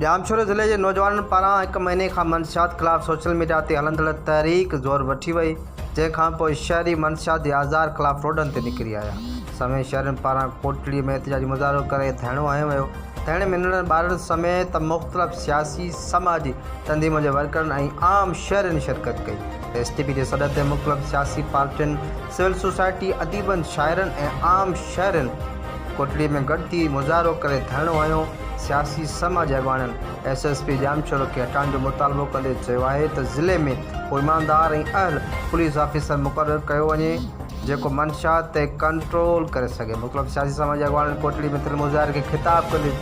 ڄامشورو ضلعي جي نوجوانن پاران هڪ مهيني کان منشيات خلاف سوشل ميڊيا تي هلندڙ تحريڪ زور وٺي وئي، جنهن کانپوء شهري منشيات جي آزار خلاف روڊن تي نڪري آيا. سوين شهرين پاران ڪوٽڙي ۾ احتجاجي مظاهرو ڪري ڌرڻو هنيو ويو. ڌرڻي ۾ ننڍڙن ٻارڙن سميت مختلف سياسي، سماجي تنظيمن جي ورڪرن ۽ عام شهرين شرڪت ڪئي. ايس ٽي پي جي سڏ تي مختلف سياسي پارٽين، سول سوسائٽي، اديبن، شاعرن ۽ عام شهرين ڪوٽڙي ۾ گڏ ٿي مظاهرو ڪري ڌرڻو هنيو. سياسي سماجي اڳواڻن ايس ايس پي ڄامشورو کي هٽائڻ جو مطالبو ڪندي چيو آهي ته ضلعي ۾ ڪو ايماندار ۽ اهل پوليس آفيسر مقرر ڪيو وڃي جيڪو منشيات تي ڪنٽرول ڪري سگهي. مختلف سياسي سماجي اڳواڻن ڪوٽڙي ۾ ٿيل مظاهري کي خطاب ڪندي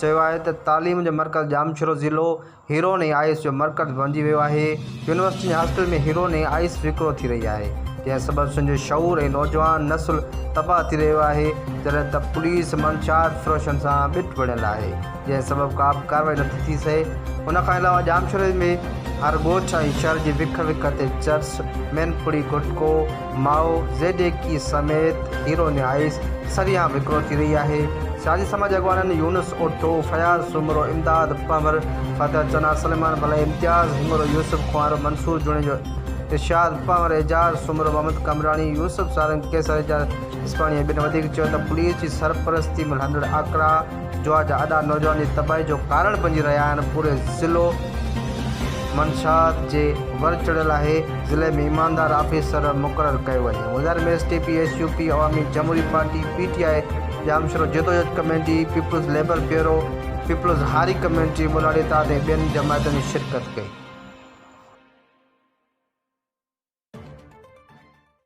چيو آهي ته تعليم جو مرڪز ڄامشورو ضلعو هيروئن ۽ آئس جو مرڪز بڻجي ويو آهي، يونيورسٽين جي هاسٽل ۾ هيروئن ۽ آئس وڪرو ٿي رهي آهي، جنهن سبب سنڌ جو شعور ۽ نوجوان نسل تباهه ٿي رهيو آهي، جڏهن ته پوليس منشيات فروشن سان ٻٽ بڻيل آهي، جنهن سبب ڪا به ڪارروائي نٿي ٿي سهي، ان کان علاوه ڄامشوري ۾ هر ڳوٺ ۽ شهر جي وک وک تي چرس، مين ڦڙي گٽڪو، مائو، زيڊيڪي سميت هيروئن ۽ آئس سريعام وڪرو ٿي رهي آهي. سياسي سماجي اڳواڻن يونس اوٺو، فياض سومرو، امداد پنهور، فتح چنا، سليمان ڀلائي، امتياز هڱورو، يوسف کنوارو، منصور جوڻيجو، ارشاد پنهور، اعجاز سومرو، محمد قمبراڻي، يوسف سارنگ، قيصر اعجاز اسپاڻي ۽ ٻين وڌيڪ چيو ته پوليس جي سرپرستي ۾ هلندڙ آڪڙا جوا جا اڏا نوجوانن جي تباهي جو ڪارڻ بنجي رهيا آهن، پوري ضلعو منشيات جي ور چڙهيل آهي، ضلعي ۾ ايماندار آفيسر مقرر ڪيو وڃي. مظاهري ۾ S T P, S U P, Awami Jamhoori party, P T I, Jamshoro جدوجهد committee, peoples labour bureau, peoples هاري ڪميٽي، ملاڙي اتحاد ۽ ٻين جماعتن شرڪت ڪئي.